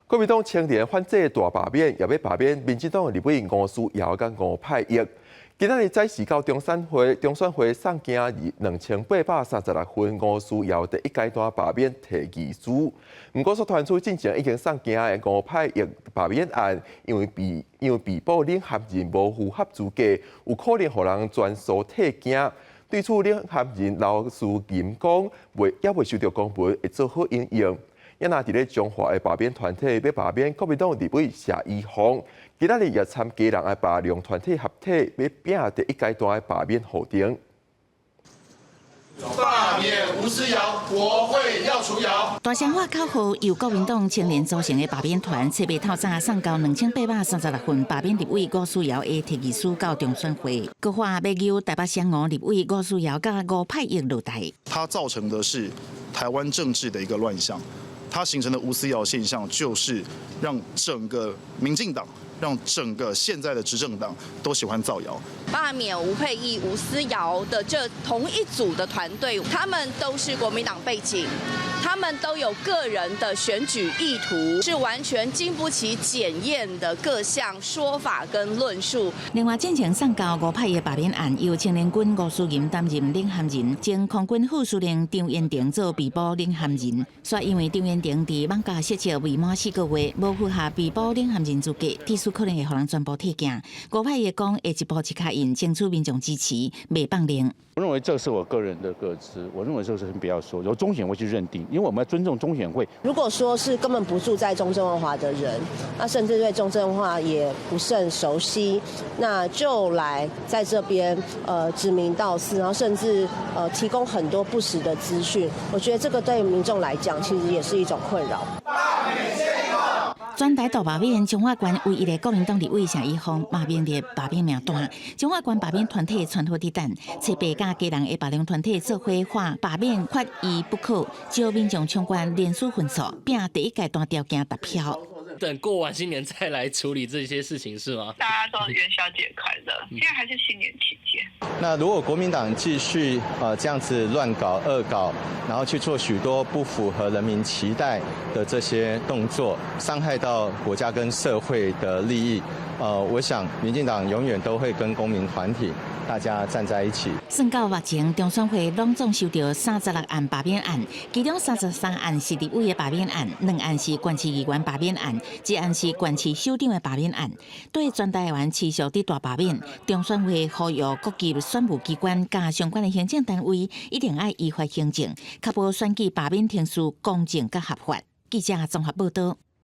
國民黨青年反制大罷免，也欲罷免民進黨立委吳思瑤佮吳霈毓。今仔日載時到中選會，中選會送件2836份吳思瑤第一階段罷免提議書。毋過所傳出進前已經送件的吳霈毓罷免案，因為被捕領銜人無符合資格，有可能予人全數退件。對此，領銜人劉思吟講，未猶未收著公文，會做好因應。也若佇咧彰化的罷免團體欲罷免國民黨立委謝依鳳，今仔日也參基隆的罷兩團體合體，欲拚第一階段的罷免予定。罷免吳思瑤，國會要除姚。大聲喊口號，由國民黨青年組成的罷免團，初八透早送交2836份罷免立委吳思瑤的提議書到中選會，閣喊欲由台北雙吳立委吳思瑤佮吳霈毓落台。它造成的是台灣政治的一個亂象。它形成的吳思瑤現象，就是讓整個民進黨，讓整個現在的執政黨都喜歡造謠。罷免吳沛憶、吳思瑤的這同一組的團隊，他們都是國民黨背景，他們都有個人的選舉意圖，是完全經不起檢驗的各項說法跟論述。另外，進前送交吳霈毓罷免案，由青年軍吳思吟擔任領銜人，前空軍副司令張延廷做被捕領銜人。煞因為張延廷佇網架說笑未滿4個月，無符合被捕領銜人資格，致使可能會予人全部退件。吳霈毓講會一步一跤印，爭取民眾支持，袂放任。我認為這是我個人的個資，我認為這個事情不要說，由中選會去認定，因為我們要尊重中選會。如果說是根本不住在中正萬華的人，那甚至對中正萬華也不甚熟悉，那就來在這邊指名道姓，然後甚至提供很多不實的資訊，我覺得這個對民眾來講，其實也是一種困擾。全台大罷免，彰化縣唯一的國民黨立委謝依鳳嘛名列罷免名單。彰化縣罷免團體傳呼佇等，初八佮基隆的罷兩團體做伙喊罷免缺一不可，招民眾衝關連署份數，拚第一階段條件達標。等過完新年再來處理這些事情是嗎？大家都元宵節快樂，現在還是新年期間。那如果國民黨繼續這樣子亂搞、惡搞，然後去做許多不符合人民期待的這些動作，傷害到國家跟社會的利益，我想民進黨永遠都會跟公民團體大家站在一起。算到目前，中選會攏總收著36案罷免案，其中33案是立委的罷免案，2案是縣市議員罷免案，1案是縣市首長的罷免案。對全台灣持續佇大罷免，中選會呼籲各級選務機關佮相關的行政單位，一定愛依法行政，確保選舉罷免程序公正佮合法。記者綜合報道。